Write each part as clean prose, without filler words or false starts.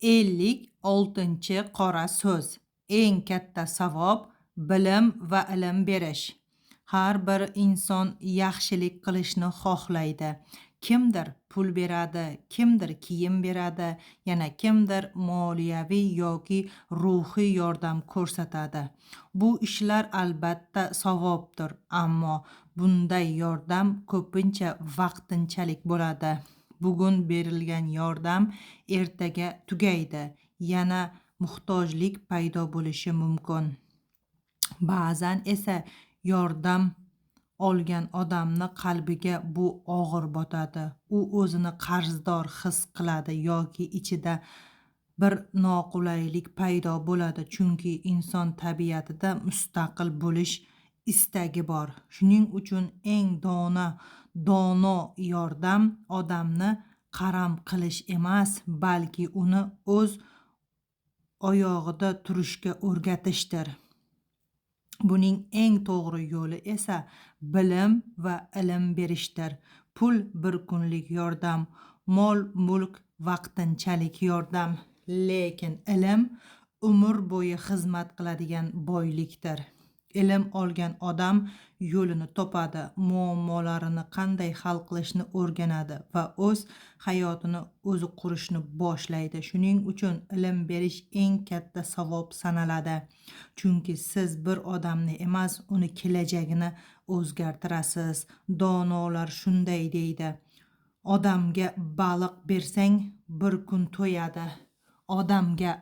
56-qora so'z. Eng katta savob bilim va ilm berish. Har bir inson yaxshilik qilishni xohlaydi. Kimdir pul beradi, kimdir kiyim beradi, yana kimdir moliyaviy yoki ruhiy yordam ko'rsatadi. Bu ishlar albatta savobdir, ammo bunday yordam ko'pincha vaqtinchalik bo'ladi. Bugun berilgan yordam ertaga tugaydi, yana muhtojlik paydo bo'lishi mumkin. Ba'zan esa yordam olgan odamni qalbiga bu og'ir botadi. U o'zini qarzdor his qiladi yoki ichida bir noqulaylik paydo bo'ladi, chunki inson tabiatida mustaqil bo'lish istagi bor. Shuning uchun eng dono yordam odamni qaram qilish emas, balki uni o'z oyog'ida turishga o'rgatishdir. Buning eng to'g'ri yo'li esa bilim va ilm berishdir. Pul bir kunlik yordam, mol-mulk vaqtinchalik yordam, lekin ilm umr bo'yi xizmat qiladigan boylikdir. Ilm olgan odam yo'lini topadi, muammolarini qanday hal qilishni o'rganadi va o'z hayotini o'zi qurishni boshlaydi. Shuning uchun ilm berish eng katta savob sanaladi. Chunki siz bir odamni emas, uni kelajagini o'zgartirasiz. Donolar shunday deydi: odamga baliq bersang bir kun to'yadi, odamga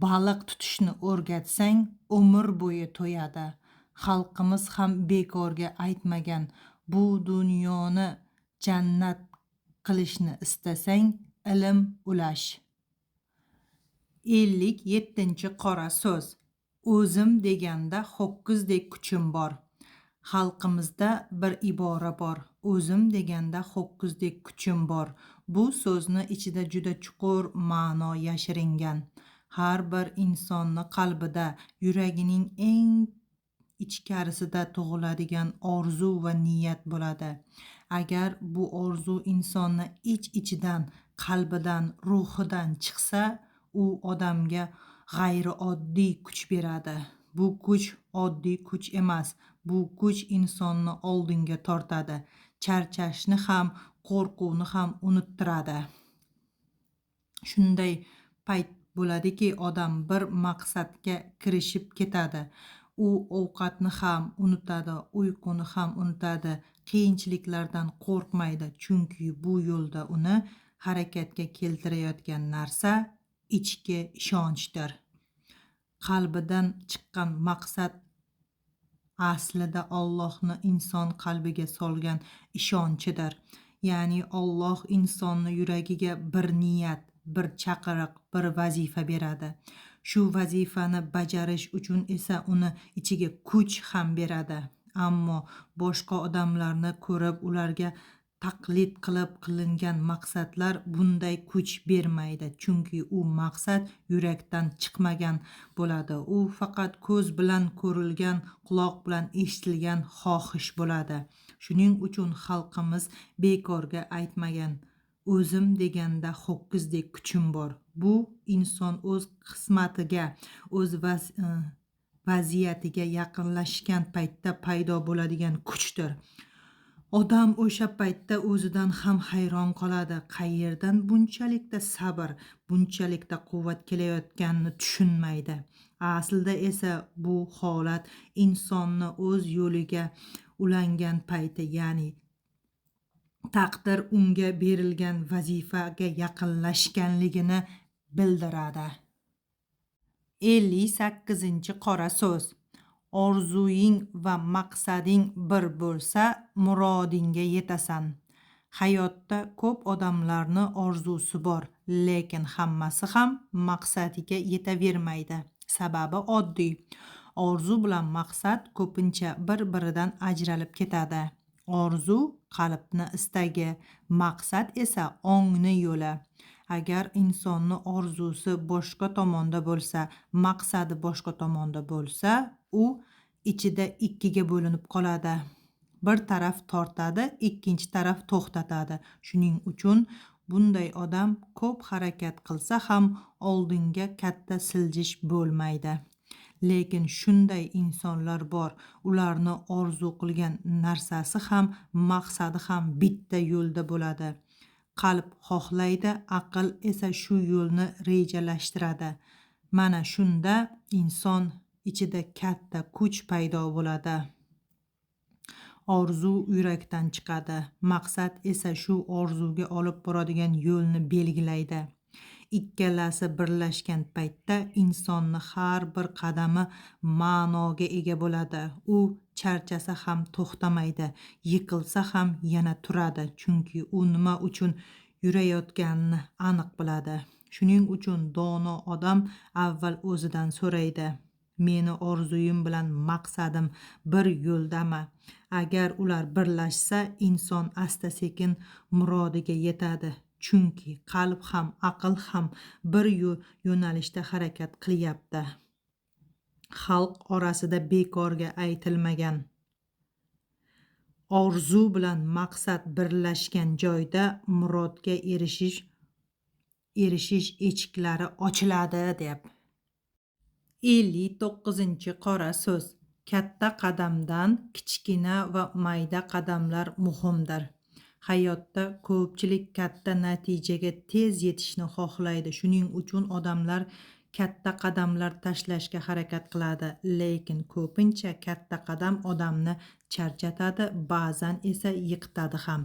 baliq tutishni o'rgatsang umr bo'yi to'yadi. Xalqimiz ham bekorga aytmagan: bu dunyoni jannat qilishni istasang ilm ulash. 57-qora so'z. O'zim deganda ho'kizdek kuchim bor. Xalqimizda bir ibora bor: o'zim deganda ho'kizdek kuchim bor. Bu so'zni ichida juda chuqur ma'no yashiringan. Har bir insonni qalbida, yuragining eng ichkarisida tug'iladigan orzu va niyat bo'ladi. Agar bu orzu insonni ich-ichidan, qalbidan, ruhidan chiqsa, u odamga g'ayrioddiy kuch beradi. Bu kuch oddiy kuch emas. Bu kuch insonni oldinga tortadi, charchashni ham, qo'rquvni ham unuttiradi. Shunday payt bo'ladiki, odam bir maqsadga kirishib ketadi. U ovqatni ham unutadi, uyquni ham unutadi, qiyinchiliklardan qo'rqmaydi, chunki bu yo'lda uni harakatga keltirayotgan narsa ichki ishonchdir. Qalbidan chiqqan maqsad aslida Allohni inson qalbiga solgan ishonchidir. Ya'ni Alloh insonni yuragiga bir niyat, bir chaqiriq, bir vazifa beradi. Shu vazifani bajarish uchun esa uni ichiga kuch ham beradi. Ammo boshqa odamlarni ko'rib, ularga taqlid qilib qilingan maqsadlar bunday kuch bermaydi, chunki u maqsad yurakdan chiqmagan bo'ladi. U faqat ko'z bilan ko'rilgan, quloq bilan eshitilgan xohish bo'ladi. Shuning uchun xalqimiz bekorga aytmagan: o'zim deganda ho'kizdek kuchim bor. Bu inson o'z qismatiga, o'z vaziyatiga yaqinlashgan paytda paydo bo'ladigan kuchdir. Odam o'sha paytda o'zidan ham hayron qoladi. Qayerdan bunchalikda sabr, bunchalikda quvvat kelayotganini tushunmaydi. Aslida esa bu holat insonni o'z yo'liga ulangan payti, ya'ni taqdir unga berilgan vazifaga yaqinlashganligini bildiradi. 58-qora so'z. Orzuying va maqsading bir bo'lsa, murodingga yetasan. Hayotda ko'p odamlarni orzusi bor, lekin hammasi ham maqsadiga yetavermaydi. Sababi oddiy. Orzu bilan maqsad ko'pincha bir-biridan ajralib ketadi. Orzu qalbni istagi, maqsad esa ongni yo'li. Agar insonni orzusi boshqa tomonda bo'lsa, maqsadi boshqa tomonda bo'lsa, u ichida ikkiga bo'linib qoladi. Bir taraf tortadi, ikkinchi taraf to'xtatadi. Shuning uchun bunday odam ko'p harakat qilsa ham oldinga katta siljish bo'lmaydi. Lekin shunday insonlar bor, ularni orzu qilgan narsasi ham, maqsadi ham bitta yo'lda bo'ladi. Qalb xohlaydi, aql esa shu yo'lni rejalashtiradi. Mana shunda inson ichida katta kuch paydo bo'ladi. Orzu yurakdan chiqadi, maqsad esa shu orzuga olib boradigan yo'lni belgilaydi. Ikkalasi birlashgan paytda insonni har bir qadami ma'noga ega bo'ladi. U charchasa ham to'xtamaydi, yiqilsa ham yana turadi, chunki u nima uchun yurayotganini aniq biladi. Shuning uchun dono odam avval o'zidan so'raydi: meni orzuyim bilan maqsadim bir yo'ldami? Agar ular birlashsa, inson asta-sekin murodiga yetadi. Chunki qalb ham, aql ham bir yo'nalishda harakat qilyapti. Xalq orasida bekorga aytilmagan: orzu bilan maqsad birlashgan joyda murodga erishish eshiklari ochiladi deb. 59-qora so'z. Katta qadamdan kichkina va mayda qadamlar muhimdir. Hayotda ko'pchilik katta natijaga tez yetishni xohlaydi. Shuning uchun odamlar katta qadamlar tashlashga harakat qiladi. Lekin ko'pincha katta qadam odamni charchatadi, ba'zan esa yiqitadi ham.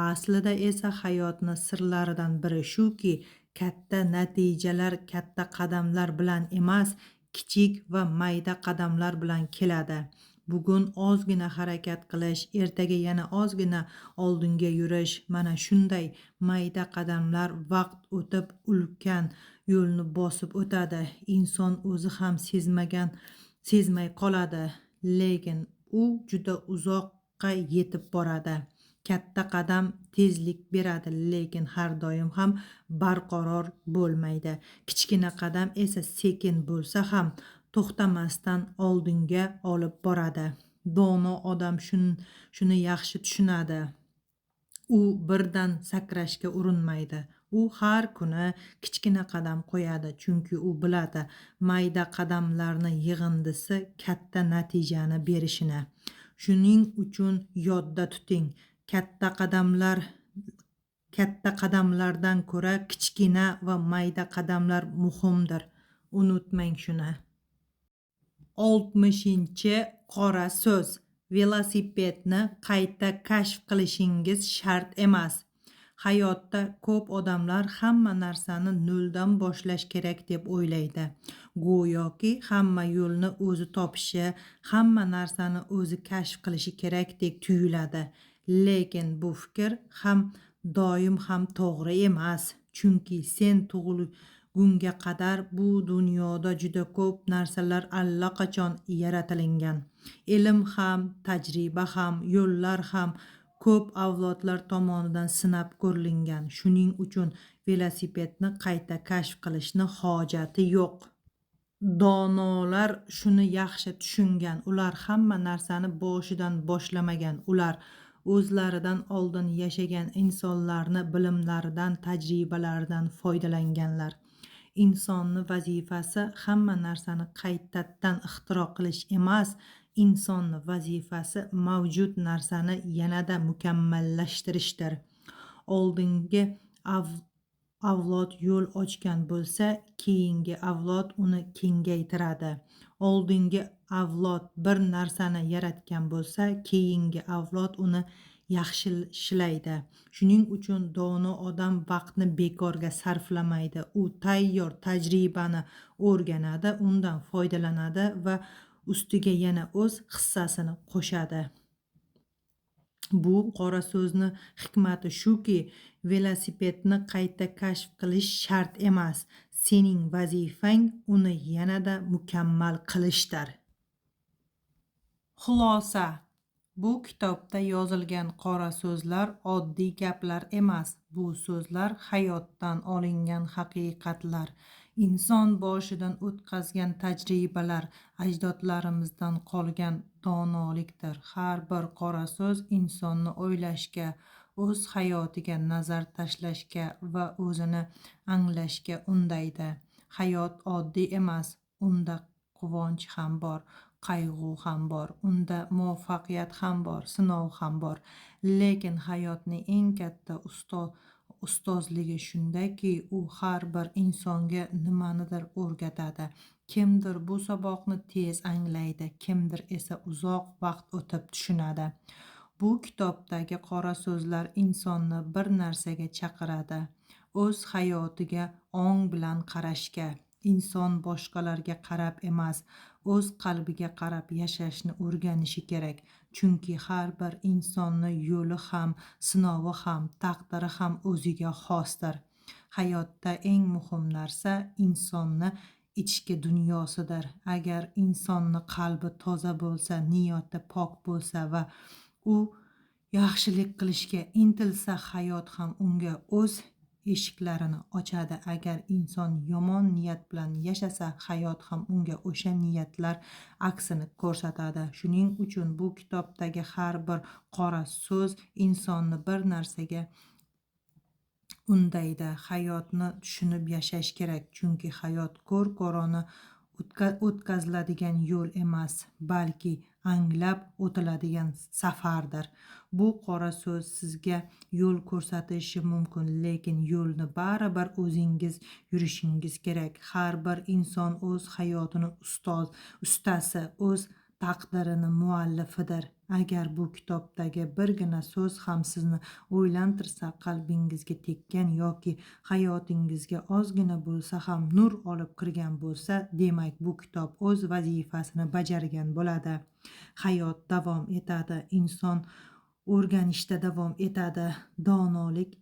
Aslida esa hayotni sirlaridan biri shuki, katta natijalar katta qadamlar bilan emas, kichik va mayda qadamlar bilan keladi. Bugun ozgina harakat qilish, ertaga yana ozgina oldinga yurish, mana shunday mayda qadamlar vaqt o'tib ulkan yo'lni bosib o'tadi. Inson o'zi ham sezmay qoladi, lekin u juda uzoqqa yetib boradi. Katta qadam tezlik beradi, lekin har doim ham barqaror bo'lmaydi. Kichkina qadam esa sekin bo'lsa ham to'xtamasdan oldinga olib boradi. Dono odam shuni yaxshi tushunadi. U birdan sakrashga urinmaydi. U har kuni kichkina qadam qo'yadi, chunki u biladi, mayda qadamlarni yig'indisi katta natijani berishini. Shuning uchun yodda tuting, katta qadamlardan ko'ra kichkina va mayda qadamlar muhimdir. Unutmang shuni. 60-qora so'z. Velosipedni qayta kashf qilishingiz shart emas. Hayotda ko'p odamlar hamma narsani noldan boshlash kerak deb o'ylaydi. Go'yoki hamma yo'lni o'zi topishi, hamma narsani o'zi kashf qilishi kerakdek tuyuladi. Lekin bu fikr ham doim ham to'g'ri emas. Chunki sen tug'ilgunga qadar bu dunyoda juda ko'p narsalar allaqachon yaratilingan. Ilm ham, tajriba ham, yo'llar ham ko'p avlodlar tomonidan sinab ko'rilgan. Shuning uchun velosipedni qayta kashf qilishni hojati yo'q. Donolar shuni yaxshi tushungan. Ular hamma narsani boshidan boshlamagan. Ular o'zlaridan oldin yashagan insonlarni bilimlaridan, tajribalaridan foydalanganlar. Insonni vazifasi hamma narsani qaytadan ixtiro qilish emas, insonni vazifasi mavjud narsani yanada mukammallashtirishdir. Oldingi avlod yo'l ochgan bo'lsa, keyingi avlod uni kengaytiradi. Oldingi avlod bir narsani yaratgan bo'lsa, keyingi avlod uni yaxshilaydi. Shuning uchun dono odam vaqtni bekorga sarflamaydi. U tayyor tajribani o'rganadi, undan foydalanadi va ustiga yana o'z hissasini qo'shadi. Bu qora so'zni hikmati shuki, velosipedni qayta kashf qilish shart emas. Sening vazifang uni yanada mukammal qilishdir. Xulosa. Bu kitobda yozilgan qora so'zlar oddiy gaplar emas. Bu so'zlar hayotdan olingan haqiqatlar. Inson boshidan o'tkazgan tajribalar ajdodlarimizdan qolgan donolikdir. Har bir qora so'z insonni o'ylashga, o'z hayotiga nazar tashlashga va o'zini anglashga undaydi. Hayot oddiy emas, unda quvonch ham bor, qayg'u ham bor, unda muvaffaqiyat ham bor, sinov ham bor. Lekin hayotning eng katta ustozligi shundaki, u har bir insonga nimanidir o'rgatadi. Kimdir bu saboqni tez anglaydi, kimdir esa uzoq vaqt o'tib tushunadi. Bu kitobdagi qora so'zlar insonni bir narsaga chaqiradi: o'z hayotiga ong bilan qarashga. Inson boshqalarga qarab emas, o'z qalbiga qarab yashashni o'rganishi kerak. Chunki har bir insonni yo'li ham, sinovi ham, taqdiri ham o'ziga xosdir. Hayotda eng muhim narsa insonni ichki dunyosidir. Agar insonni qalbi toza bo'lsa, niyati pok bo'lsa va u yaxshilik qilishga intilsa, hayot ham unga o'z eshiklarini ochadi. Agar inson yomon niyat bilan yashasa, hayot ham unga o'sha niyatlar aksini ko'rsatadi. Shuning uchun bu kitobdagi har bir qora so'z insonni bir narsaga undaydi. Hayotni tushunib yashash kerak, chunki hayot ko'r-ko'rona o'tkaziladigan yo'l emas, balki anglab o'tiladigan safardir. Bu qora so'z sizga yo'l ko'rsatishi mumkin, lekin yo'lni baribir o'zingiz yurishingiz kerak. Har bir inson o'z hayotini ustasi, o'z taqdirini muallifidir. Agar bu kitobdagi birgina so'z ham sizni o'ylantirsa, qalbingizga tekkan yoki hayotingizga ozgina bo'lsa ham nur olib kirgan bo'lsa, demak bu kitob o'z vazifasini bajargan bo'ladi. Hayot davom etadi, inson o'rganishda davom etadi, donolik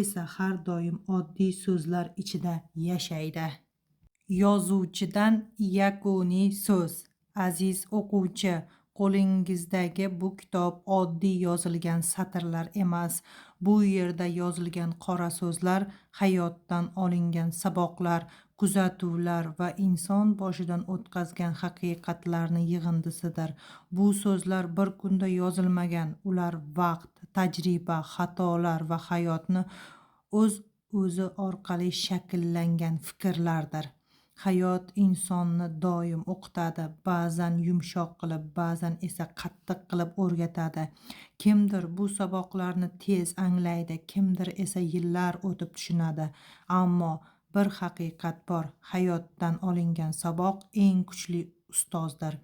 esa har doim oddiy so'zlar ichida yashaydi. Yozuvchidan yakuniy so'z. Aziz o'quvchi, qo'lingizdagi bu kitob oddiy yozilgan satrlar emas. Bu yerda yozilgan qora so'zlar hayotdan olingan saboqlar, kuzatuvlar va inson boshidan o'tkazgan haqiqatlarni yig'indisidir. Bu so'zlar bir kunda yozilmagan. Ular vaqt, tajriba, xatolar va hayotni o'z-o'zi orqali shakllangan fikrlardir. Hayot insonni doim o'qitadi, ba'zan yumshoq qilib, ba'zan esa qattiq qilib o'rgatadi. Kimdir bu saboqlarni tez anglaydi, kimdir esa yillar o'tib tushunadi. Ammo bir haqiqat bor: hayotdan olingan saboq eng kuchli ustozdir.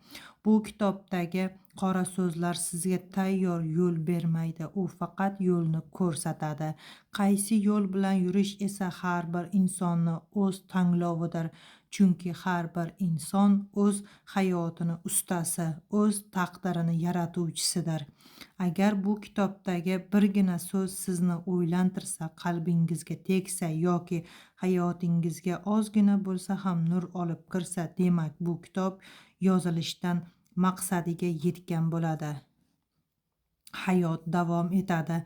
Bu kitobdagi qora so'zlar sizga tayyor yo'l bermaydi, u faqat yo'lni ko'rsatadi. Qaysi yo'l bilan yurish esa har bir insonni o'z tanlovidir. Chunki har bir inson o'z hayotini ustasi, o'z taqdirini yaratuvchisidir. Agar bu kitobdagi birgina so'z sizni o'ylantirsa, qalbingizga tegsa yoki hayotingizga ozgina bo'lsa ham nur olib kirsa, demak bu kitob yozilishdan maqsadiga yetgan bo'ladi. Hayot davom etadi,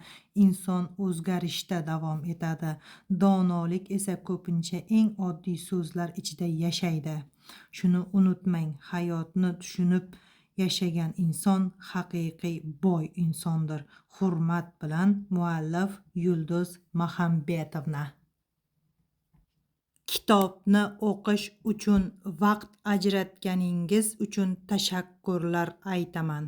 inson o'zgarishda davom etadi. Donolik esa ko'pincha eng oddiy so'zlar ichida yashaydi. Shuni unutmang, hayotni tushunib yashagan inson haqiqiy boy insondir. Hurmat bilan, muallif Yulduz Mahambetovna. Kitobni o'qish uchun vaqt ajratganingiz uchun tashakkurlar aytaman.